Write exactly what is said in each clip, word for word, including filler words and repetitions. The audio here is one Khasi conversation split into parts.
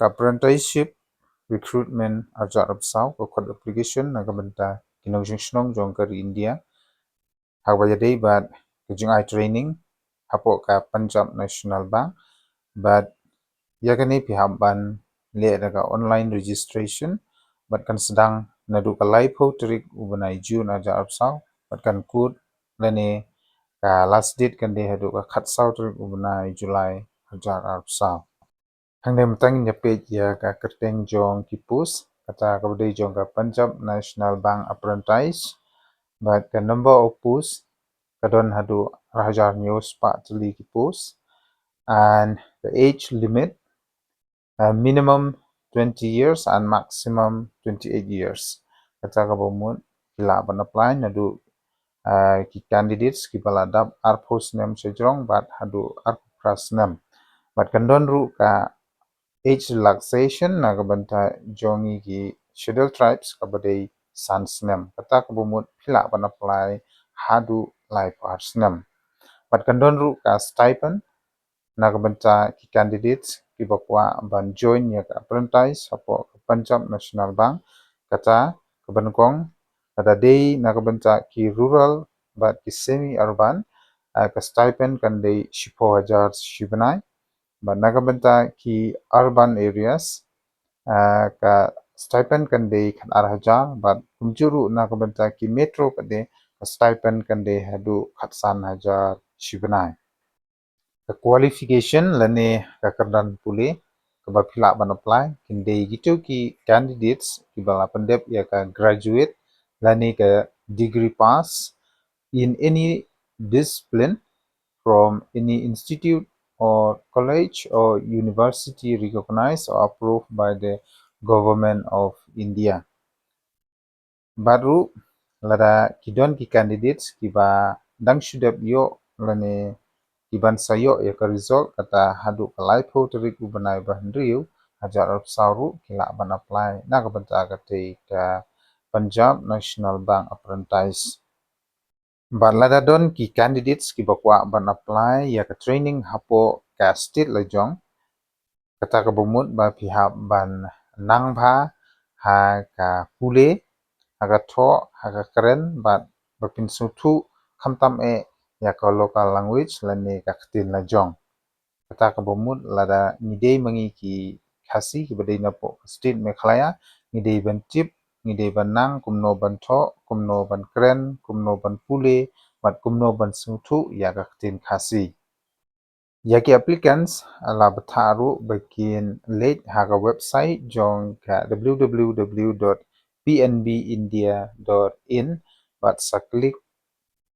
Ka apprenticeship recruitment arhajar arphew saw ka khot application na ka bynta ki nongshong shnong jong ka ri India ha kaba ïadei bad ka jingai training hapoh ka Punjab National Bank. Bad ïa kane phi hap ban leh da ka online registration bad kan sdang naduh ka laiphew tarik u bnai June arhajar arphew saw bad kan kut lane ka last date kan dei haduh ka khatsaw tarik u bnai July arhajar arphew saw. Hangne mynta ngin ïa peit ïa ka kyrteng jong ki post, kata kaba dei jong ka Punjab National Bank Apprentice. Bad ka number of post ka don haduh arhajar hynñiew spah tylli ki post. And the age limit, uh, minimum twenty years and maximum twenty-eight years. Kata kaba mut ki lah ban apply naduh, uh, ki candidates kiba la dap arphew snem shajrong bad haduh arphew phra snem. Bad kan don ruh ka age relaxation na ka bynta jong ngi ki Scheduled Tribes kaba dei san snem. Kata kaba mut phi lah ban apply haduh laiphew ar snem. Bad kan don ruh ka stipend na ka bynta ki candidates kiba kwah ban join ïa ka apprentice hapoh ka Punjab National Bank. Kata kaba nyngkong lada dei na ka bynta ki rural bad ki semi urban, ah, ka stipend kan dei shiphew hajar shi bnai. Bad na ka bynta ki urban areas, ah, ka stipend kan dei khatar hajar, bad kumjuh ruh na ka bynta ki metro ka dei ka stipend kan dei haduh khatsan hajar shi bnai. Ka qualification lane ka kyrdan pule kaba phi lah ban apply kin dei kito ki candidates kiba la pyndep ïa ka graduate lane ka degree pass in any discipline from any institute or college or university recognized or approved by the Government of India. Bad ruh lada ki don ki candidates kiba dang shu dep ïoh lane kiban sa ïoh ïa ka result kata haduh ka laiphew tarik u bnai ba hynriew arhajar arphew saw ruh ki lah ban apply na ka bynta katei ka Punjab National Bank Apprentice. Bad lada don ki candidates kiba kwah ban apply ïa ka training hapoh ka state la jong, kata kaba mut ba phi hap ban nang bha ha ka pule, ha ka thoh, ha ka kren, bad ba phin sngewthuh khamtam eh ïa ka local language lane ka ktien la jong. Kata kaba mut lada ngi dei ma ngi ki Khasi kiba dei napoh ka state Meghalaya, ngi dei ban tip, ngi dei ban nang kumno ban thoh, kumno ban kren, kumno ban pule bad kumno ban sngewthuh ïa ka ktien Khasi. Ïa ki applicants la bthah ruh ba kin leit ha ka website jong ka w w w dot p n b india dot in bad sa click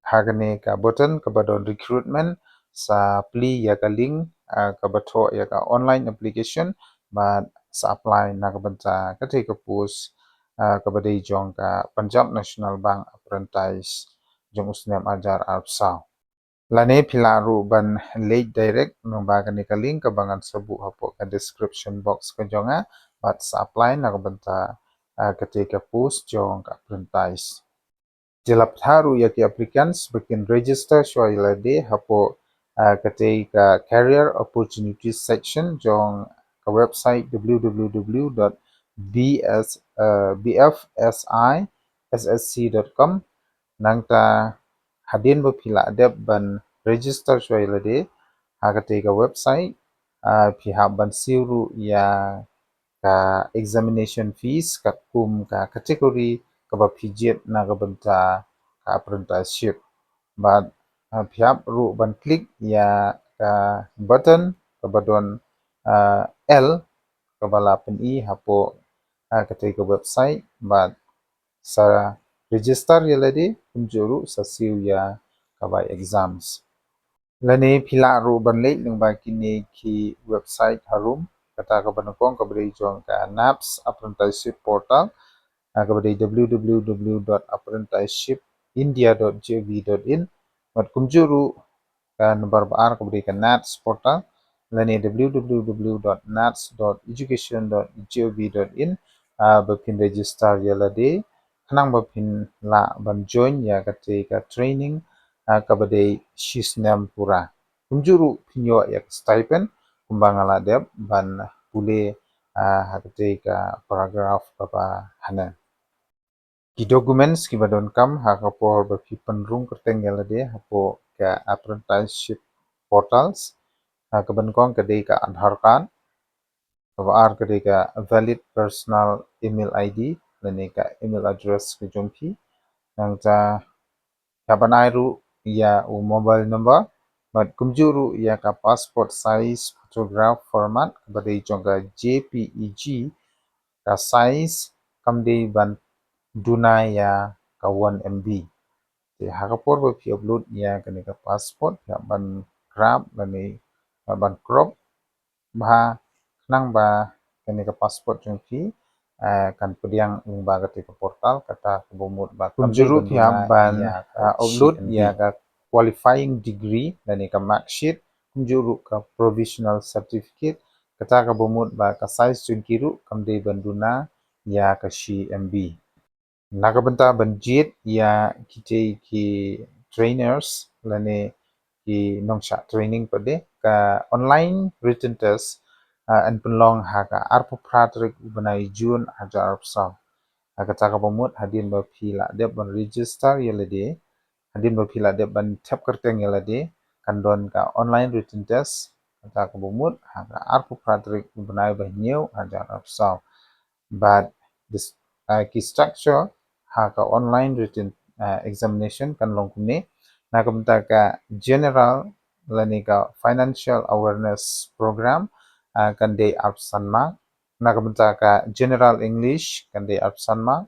ha kane ka button kaba don recruitment, sa plie ïa ka link, ah, kaba thoh ïa ka online application bad sa apply na ka bynta katei ka post, ah, kaba dei jong ka Punjab National Bank Apprentice jong u snem arhajar arphew saw. Lane phi lah ruh ban leit direct lyngba kane ka link kaba ngan sa buh hapoh ka description box ka jong nga bad sa apply na ka bynta, ah, katei ka post jong ka apprentice. Te la bthah ruh ïa ki applicants ba kin register shuwa ïa lade hapoh, ah, katei ka career opportunities section jong ka website w w w dot b s, ah, b f s i s s c dot com. Nangta hadien ba phi la dep ban register shuwa ïa lade ha katei ka website, ah, phi hap ban siew ruh ïa ka examination fees katkum ka category kaba phi jied na ka bynta ka apprenticeship. Bad, ah, phi hap ruh ban click ïa ka button kaba don, ah, L kaba la pyni hapoh, ah, katei ka website bad sa register ïa lade kumjuh ruh sa siew ïa ka bai exams. Lane phi lah ruh ban leit lyngba kine ki website harum, kata kaba nyngkong kaba dei jong ka NAPS Apprenticeship Portal, ah, kaba dei w w w dot apprenticeship india dot g o v dot in, bad kumjuh ruh ka number ba ar kaba dei ka NATS Portal, lane w w w dot nats dot education dot g o v dot in, ah, ba phin register ïa lade khnang ba phin lah ban join ïa katei ka training, ah, kaba dei shi snem pura. Kumjuh ruh phin ïoh ïa ka stipend kumba nga la dep ban pule, ah, ha katei ka paragraph kaba hane. Ki documents kiba donkam ha ka por ba phi pynrung kyrteng ïa lade hapoh ka apprenticeship portals. Ah, kaba nyngkong ka dei ka Aadhaar card, kaba ar ka dei ka valid personal email I D lane ka email address ka jong phi. Nangta hap ban ai ruh ïa u mobile number bad kumjuh ruh ïa ka passport size photograph format kaba dei jong ka J P E G, ka size kam dei ban duna ïa ka one M B. Te ha ka por ba phi upload ïa kane ka passport, phi hap ban crop lane ban crop bha khnang ba kane ka passport jong phi, eh, kan pdiang lyngba katei ka portal, kata kaba mut ba kumjuh ruh phi hap ban, eh, upload ïa ka qualifying degree lane ka mark sheet, kumjuh ruh ka provisional certificate, kata kaba mut ba ka size jong ki ruh kam dei ban duna ïa ka shi M B. Na ka bynta ban jied ïa kitei ki trainers lane ki nongshah training pat de, ka online written test, ah, yn pynlong ha ka arphew phra tarik u bnai June hajar arphew saw. Ah, kata kaba mut hadien ba phi la dep ban register ïa lade, hadien ba phi la dep ban thep kyrteng ïa lade, kan don ka online written test, kata kaba mut ha ka arphew phra tarik u bnai ba hynñiew hajar arphew saw. Bad this, ah, ki structure ha ka online written, ah, examination kan long kumne. Na ka bynta ka general lane ka financial awareness program, ah, kan dei arphew san mark. Na ka bynta ka general English kan dei arphew san mark.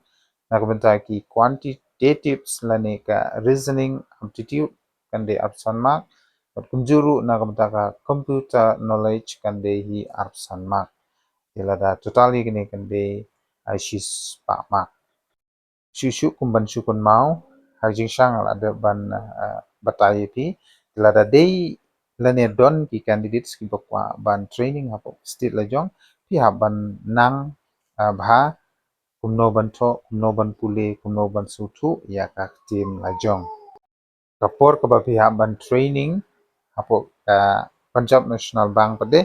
Na ka bynta ki quantitatives lane ka reasoning aptitude kan dei arphew san mark. Bad kumjuh ruh na ka bynta ka computer knowledge kan dei hi arphew san mark. Te lada total ïa kine kan dei, ah, shispah mark. Shuh shuh kum ban shu kynmaw, ha ka jingshisha nga la dep ban, ah, batai ïa phi. Te lada dei lane don ki candidates kiba kwah ban training hapoh state la jong, phi hap ban nang, ah, bha kumno ban thoh, kumno ban pule, kumno ban sngewthuh ïa ka ktien la jong. Ka por kaba phi hap ban training hapoh ka Punjab National Bank pat de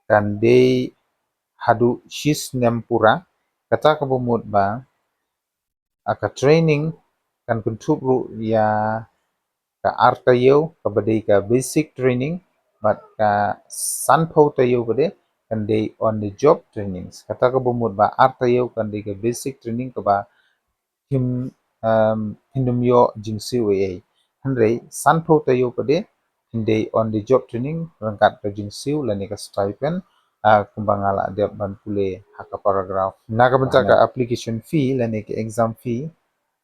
kan dei haduh shisnem pura, kata kaba mut ba, ah, ka training kan kynthup ruh ïa ka ar taïew kaba dei ka basic training bad ka sanphew taïew pat de kan dei on the job trainings. Kata kaba mut ba ar taïew kan dei ka basic training kaba phim, um, phin ym ïoh jingsiew ei ei. Hynrei sanphew taïew pat de phin dei on the job training ryngkat ka jingsiew lane ka stipend, ah, kumba nga la dep ban pule ha ka paragraph. Na ka bynta ka application fee lane ka exam fee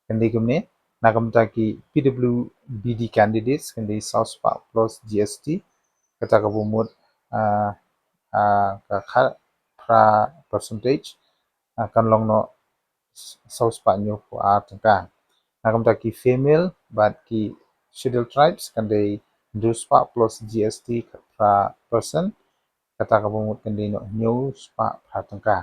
kan dei kumne. Na ka bynta ki P W B D candidates kan dei saw spah plus G S T, kata kaba mut, ah, ah, ka khatphra percentage, ah, kan long noh saw spah hynñiewphew ar tyngka. Na ka bynta ki female bad ki scheduled tribes kan dei hynriew spah plus G S T khatphra percent, kata kaba mut kan dei noh hynñiew spah phra tyngka.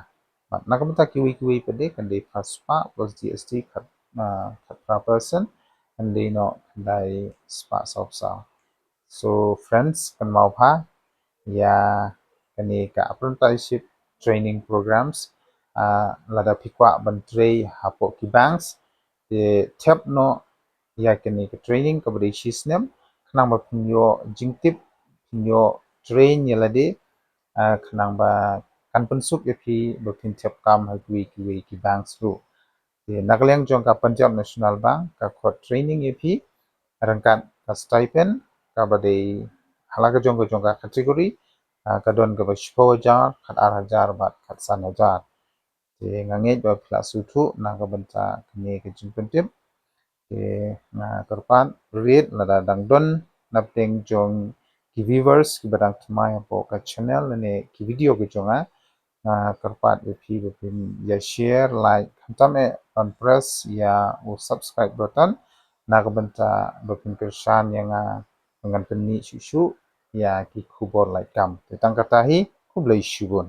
Bad na ka bynta kiwei kiwei pat de kan dei phra spah plus G S T khat, ah, khatphra percent, kan dei noh khyndai spah sawphew saw. So friends, kynmaw bha ïa kane ka apprenticeship training programs, ah, lada phi kwah ban trei hapoh ki banks, te thep noh ïa kane ka training kaba dei shisnem khnang ba phin ïoh jingtip, phin ïoh train ïa lade, ah, khnang ba kan pynsuk ïa phi ba phin thep kam ha kiwei kiwei ki banks ruh. Te na ka liang jong ka Punjab National Bank ka khot training ïa phi ryngkat ka stipend kaba dei ha la ka jong ka jong ka category, ah, ka don kaba shiphew hajar, khatar hajar bad khatsan hajar. Te nga ngeit ba phi la sngewthuh na ka bynta kane ka jingpyntip. Te nga kyrpad rit lada dang don na pdeng jong ki viewers kiba dang thymmai hapoh ka channel lane ki video ka jong nga, nga kyrpad ïa phi ba phin ïa share, like, khamtam eh ban press ïa u subscribe button na ka bynta ba phin kyrshan ïa nga ba ngan pyni shuh shuh ïa ki khubor lait kam. Te tang kata hi, khublei shibun.